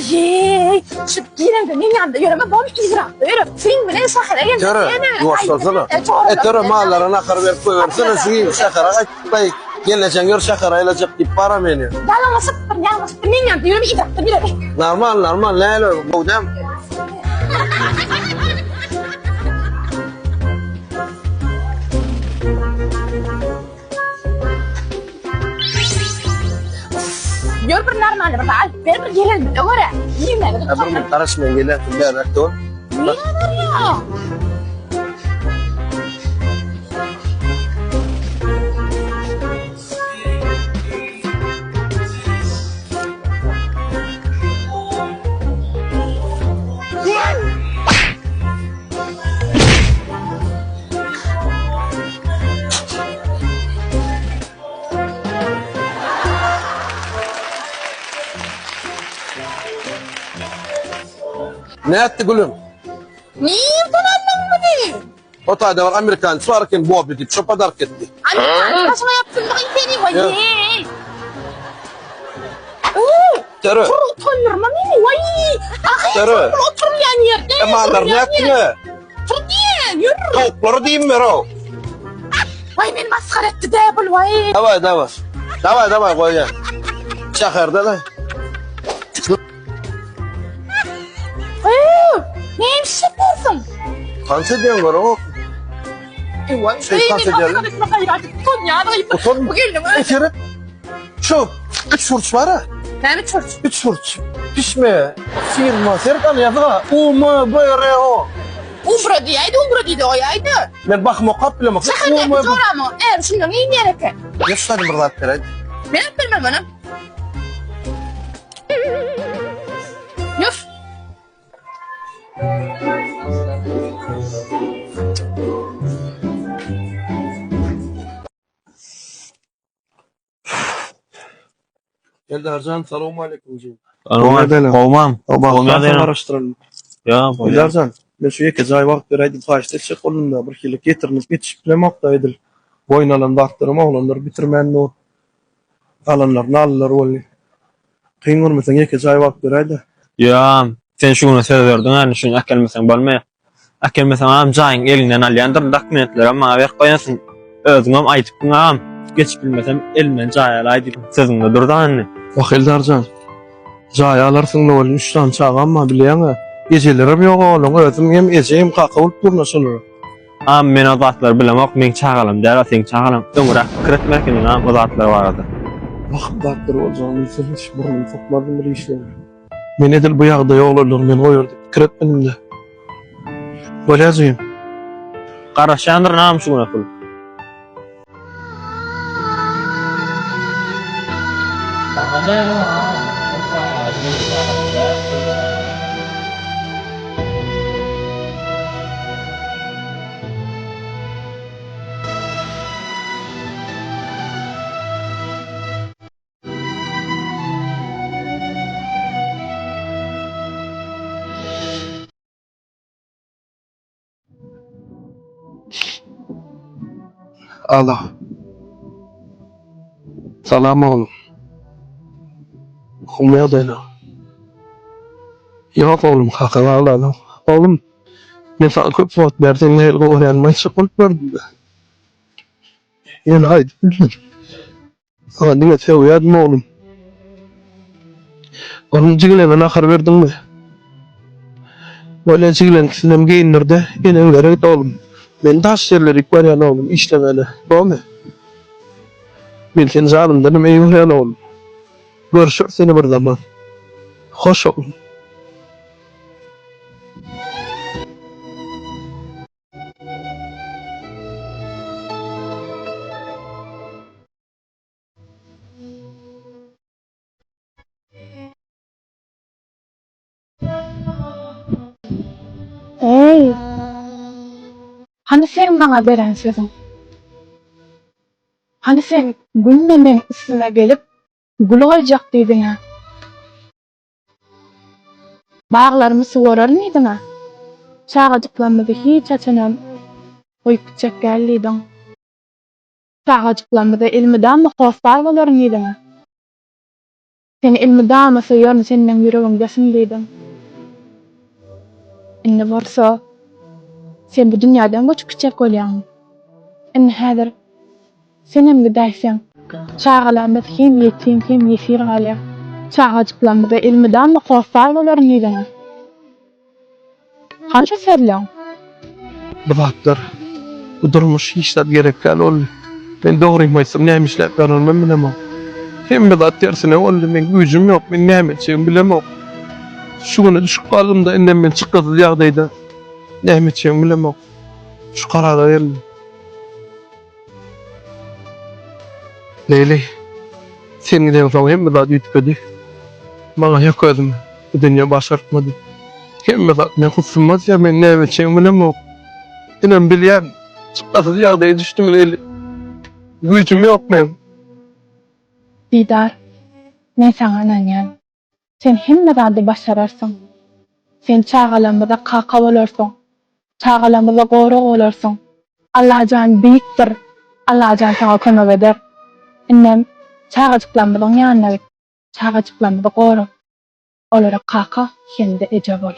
Waý, şu gireňde meň ýanymda ýöreme, bom yzrakda ýöre. Seň bilen şähere geldim. Töre, ýuwaş bolsana. E, töre, mallara nahar berip goýbersene, şu gün şähere gaýtdy. Gelnejeň ýör şähere aýlajak diýip bara meni. Ýalňyşypdyr, ýalňyşypdyr, meň ýanymda ýöreme, yzrakda ýöre. Normal, normal, näle, gowy dämi? Ýör bir normalny bir alyp ber bir gelenimize görä. Girmäge Ha, bir minut garaş men gelýän, bäräk dur. Niye barýaň? Nätdi gülüm? Nirden aldyň muny? O taýda bir amerikançy bar eken Bobby diýip, şo podark etdi. Amerikançy başyňa ýapsyndygyň seni, waý. Töre. Tur utandyrma meni, waý. Ahyr Töre. tur oturylýan ýerde. E, mallar nätdiňe? Tur diýen, ýür. Towuklary diýim ber-ow. Waý meni masgara etdi dä bul waý. Daway, daway. Daway, daway goýýan. Şäherde-de. Ew, näme işläp ýörsüň? Tans edýän görüň. Ewa, Şey, tans edýärler. Utanma. Bu gelniň E, özi. seret. Şu üç burç bar ha. Näme üç burç? Üç burç. Pişme, firma, seret ana ýazyga. U M B R O. Ubra diýäýdi, ubra diýdi, oýaýdy. Men bahym okap bilemok. Şäherdäki joramyň äri şundan iýmeýär eken. Ýa şu taýdan bir zat beräýdi. Men alyp bermem ony. Ýör. Eldarjan salowmaleýkum jigim. Gowmam. Gowmam. Ýa, bolýar. Eldarjan, men şu ýeke jaý wagt beräý diýip haýyşt etjek boldum-da, bir hili getirinip ýetişip bilemok-da edil. Boýun alan zatlarym oglanlar bitirmän dur. Galanlaryny aldylar weli. Kyn görmeseň ýeke jaý wagt beräý-de. Ýa, sen şu güne söz berdiň, indi şuny äkelmeseň bolmaýar. Äkelmeseň agam jaýyň eliňden alýandyryn, dokumentlerem maňa berip goýansyň. Özüňem aýdypdyň agam, geçip bilmesem elimden jaý alaý diýip, sözüňde dur-da indi. Wah Eldarjan, jaý alarsyň-da welin üç sany çagam bar bilýäň-ä. Ejelerem ýok ogluň, özüm hem eje hem kaka bolup durun-a şolara. Agam men o zatlary bilemok, meň çagalam däl o seň çagalaň. Öňräk pikir etmeli ekeniň agam o zatlar barada. Wah zatlar boljagyny bilsem hiç burnumy sokmazdym bir işlere. Men edil bu ýagdaýa oglanlary men goýar diýip pikir etmedim-de. Bolýa jigim. Garaşýandyryn agam şu güne pul. Alo. Salam oglum. Oglum ýagdaýlar. Ýok oglum kakaň aglanok. Oglum men saňa köp wagt bäri seni nähili gowy görýänimi aýtjak bolup gördüm-de. Ýöne aýdyp bilmedim. Saňa diňe sögýärdim oglum. Oglum jigileňe nahar berdiňmi? Bolýa jigileňkisinem geýindir-de, eneňlere git oglum. Men daş ýerlerik barýan oglum işlemäne. Bormy? Men seni janymdanam eý görýän oglum. Görüşeris ýene bir zaman. Hoş oglum. Eý! Hany seň maňa beren sözüň? Hany sen günde meň üstüme gelip, gül goýjak diýdiň-ä? Baglarymy suwararyn diýdiň-ä? Çagajyklarymyzy hiç haçanam goýup gitjek däl diýdiň. Çagajyklarymyza elmydama hossar bolaryn diýdiň-ä? Seni elmydama söýerin, sen meň ýüregimdesiň diýdiň. Indi bolsa sen bu dünýäden göçüp gitjek bolýaňmy? Indi häzir senem gidäýseň, çagalarymyz hem ýetim, hem ýesir galýar. Çagajyklarymyza elmydama hossar bolaryn diýdiňä. Hany şu sözleň? Bu zatlar, bu durmuş hiç zat gerek däl boldy. Men dogrymy aýtsam näme işläp ýörenimem bilemok. Hemme zat tersine boldy, meň güýjüm ýok, men näme etjegimi bilemok. Şu güne düşüp galdym-da, indem men çykgynsyz ýagdaýda näme etjegimi bilemok. Şu karara geldim. Leýli, sen gideňsoň hemme zat üýtgedi. Maňa ýok özüm, bu dünýe başartmady. Hemme zat meň husuma diýýär, men näme etjegimi bilemok. Inem bilýän, çykgynsyz ýagdaýa düşdüm Leýli. Güýjüm ýok meň. Didar, men saňa ynanýan. Sen hemme zady başararsyň. Sen çagalarymyza kaka bolarsyň. Çagalarymyza gorag bolarsyň. Allajan beýikdir. Allajan saňa kömek eder. Indem çagajyklarymyzyň ýanyna git. Çagajyklarymyzy gora. Olara kaka hem-de eje bol.